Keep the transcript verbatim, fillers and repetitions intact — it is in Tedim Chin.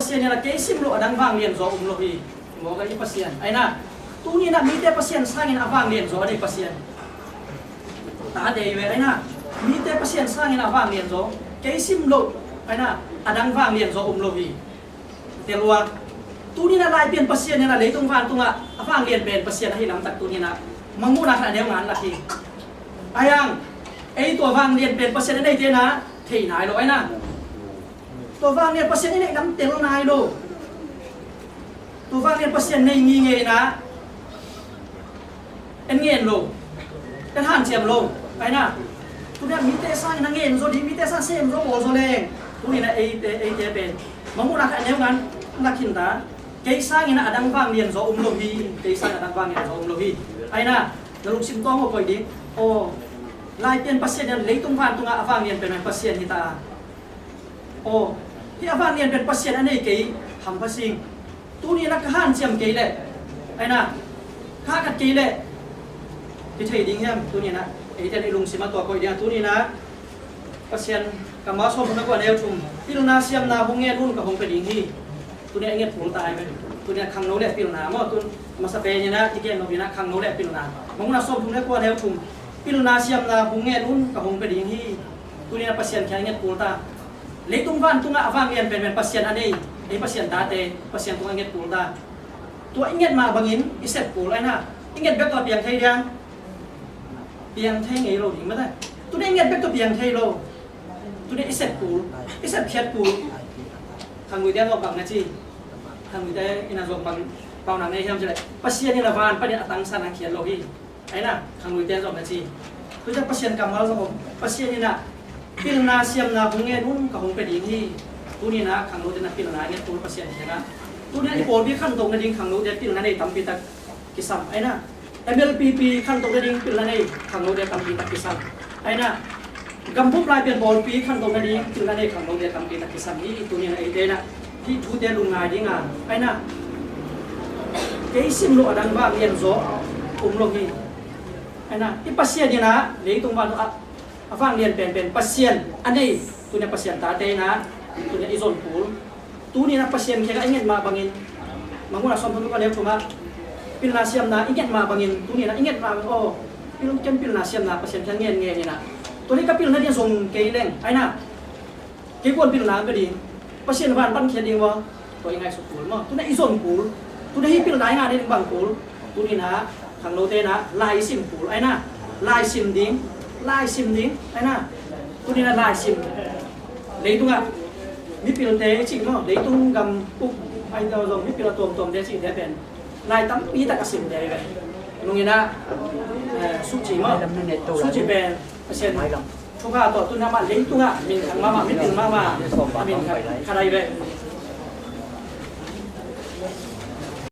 Pasian in a kei sim loh a dang vanglian zaw um lo hi. Mawk a i Pasian. Aina, tuni in a mite Pasian sangin a vanglian zaw a nei Pasian. Tate i ve, aina, mite Pasian sangin a vanglian zaw, kei sim loh, aina, a dang vanglian zaw um lo hi. Tel ua, tuni in a Laipian Pasian in a leitung vantungah a vanglian pen Pasian ahi lamtak tuni in a mangmuhna khat a neu ngan lak hi. Aiang, ei tua vanglian pen Pasian a neite in a thei nai lo, aina. Tua vanglian Pasian i neih lam tel nai lo. Tua vanglian Pasian nei ngingei in a en ngen lo, en hanciam lo, aina. Tuni a mite sangin a ngen zaw ding, mite sang sem zaw bawl zaw leng, tuni in a eite, eite pen mangmuhna khat a neu ngan lak khin ta. Kei sangin a dang vanglian zaw um lo hi. Kei sangin a dang vanglian zaw um lo hi. Aina, na lungsim tawng aw koih ding. Aw, Laipian Pasian in leitung vantungah a vanglian pen Pasian hi ta. Aw, hih a vanglian pen Pasian a nei kei hampha sing. Tuni in a ka hanciam kei leh, aina, ka hahkat kei leh, hi thei ding hiam? Tuni in a eite in i lungsim a tua koih ding a, tuni in a Pasian kammal sawmthum le kua neu thum, pilna siamna hong ngen un, ka hong pia ding hi. Tuni a i nget kul ta ai ve. Tuni a khangno le pilna maw, tun masa pen in a i gen lo in a khangno le pilna. Mangmuhna sawmthum le kua neu thum, pilna siamna hong ngen un, ka hong pia ding hi. Tuni a Pasian kiang i nget kul ta. Leitung vantungah a vanglian penpen Pasian a nei, ei Pasian tate, Pasian tungah i nget kul ta. Tua i nget mah bangin i sep kul, aina. I nget bek tua piang thei diang? Piang thei ngei lo ding mate. Tuni i nget bek tua piang thei lo. Tuni i sep kul, i sep khiat kul. Khangnuite a zawh bang na ci. Khangnuite in a zawh bang, bang na ngei hiam ci leh, Pasian in a van panin a tangsan a khiat lo hi. Aina, khangnuite a zawh na ci. Tuite Pasian kammal zawh om. Pasian in a pilna siamna hong ngen un, ka hong pia ding hi. Tuni in a khangnote in a pilna nget kul Pasian kiangah. Tuni in a i pawlpi khantoh nading khangnote pilna nei tampi tak kisam. Aina, M L P P khantoh nading pilna nei khangnote tampi tak kisam. Aina, gambup Laipian pawlpi khantoh nading pilna nei khangnote tampi tak kisam hi. Tuni in a eite in a hih thute lungngai ding a, aina, kei sim loh a dang vanglian zaw um lo hi. Aina, i Pasian in a leitung van a, a vanglian penpen Pasian a nei, tuni a Pasian tate in a, tuni a i zon kul. Tuni in a Pasian kiangah i nget mah bangin, Mangmuhna sawmthum le kua neu thum ah, pilna siamna i nget mah bangin, tuni in a i nget mah bangin, aw, pil, ken pilna siamna Pasian kiang ngen ngen in a, tua hi ka pilna ding zong kei leng, aina, kei kuan pilna ka ding, Pasian van pan khiat ding ua, tua i ngaihsut kul maw. Tuni a i zon kul, tuni a hih pilna i ngah ding bang kul. Tuni in a khangnote in a lai sim kul, aina, lai sim ding, lai sim ding, aina. Tuni in a lai sim. Leitungah mipilte i cih maw, leitung gam uk ai tawh zong mipil a tuamtuamte cihte pen lai tampi tak a simte hi ve. Nung in a, eh, Suci maw, Suci pen Pasian thupha tawh tuni in a mah leitungah minthang mahmah, mipil mahmah a minthang khat ahi ve.